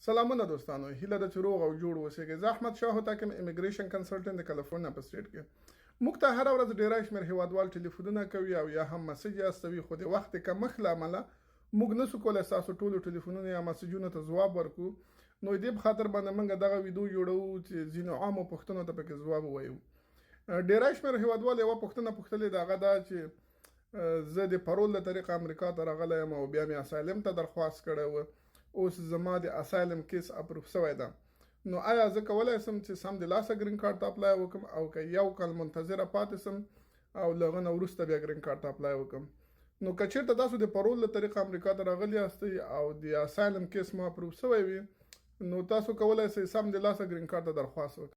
سلامونه دوستانو، هیله ده چې روغ او جوړ اوسئ. زه احمد شاه هوتک یم، immigration consultant د کالیفورنیا په state کې. موږ ته هره ورځ ډیری شمېر هیوادوال ټلیفونونه کوي او یا هم message استوي، خو د وخت د کمښت له امله موږ نسو کولای ستاسو ټولو ټلیفونونو یا مسیجونو ته ځواب ورکړو. نو دې په خاطر باندې موږ دغه ویډیو جوړوو چې ځینو عامو پوښتنو ته پکې ځواب ووایو. ډیری شمېر هیوادوال یوه پوښتنه پوښتلې ده، هغه دا چې زه د parole له طریقه امریکا ته راغلی یم او بیا مې asylum ته درخواست کړی و. اوس زما د asylum case approve شوی ده، نو آیا زه کولای سم چې سم د لاسه green card ته apply وکم او که یو کال منتظره پاتې سم او له هغه نه وروسته بیا green card ته apply وکم؟ نو که چېرته تاسو د parole له طریقه امریکا ته راغلي یاستئ او د asylum case مو approve شوی وي، نو تاسو کولای سئ سم د لاسه green card ته درخواست وکړئ.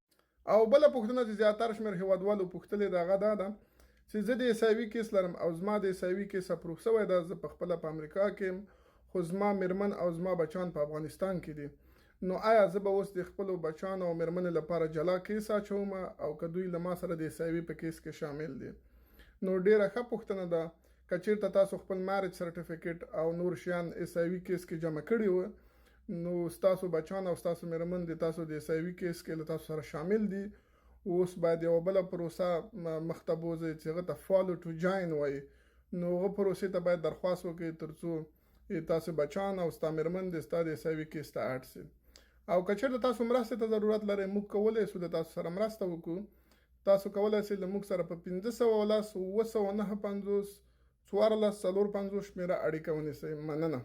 او بله پوښتنه چې زیاتره شمېر هیوادوالو پوښتلې ده، هغه دا ده چې زه د SIV case لرم او زما د SIV case approve شوی ده. زه په خپله په امریکا کې یم، خو زما میرمن او زما بچان په افغانستان کې دي. نو آیا زه به اوس د خپلو بچانو او میرمنې لپاره جلا case اچوم او که دوی له ما سره د SIV په case کې شامل دي؟ نو ډیره ښه پوښتنه ده. که چیرته تاسو خپل marriage certificate او نور شیان SIV case کې جمع کړي وو، نو ستاسو بچان او ستاسو میرمن د تاسو د SIV case کې له تاسو سره شامل دي. اوس باید یوه بله پروسه مخته بوځئ چې هغه ته follow to join وایي. نو هغه پروسې ته باید درخواست وکړئ ترڅو تاسو بچان او ستا میرمن د ستا د SIV case ته add سي. او که چېرته تاسو مرستې ته ضرورت لرئ، موږ کولی سو د تاسو سره مرسته وکړو. تاسو کولی سئ له موږ سره په 510 759 14 54 شمېره اړیکه ونیسئ. مننه.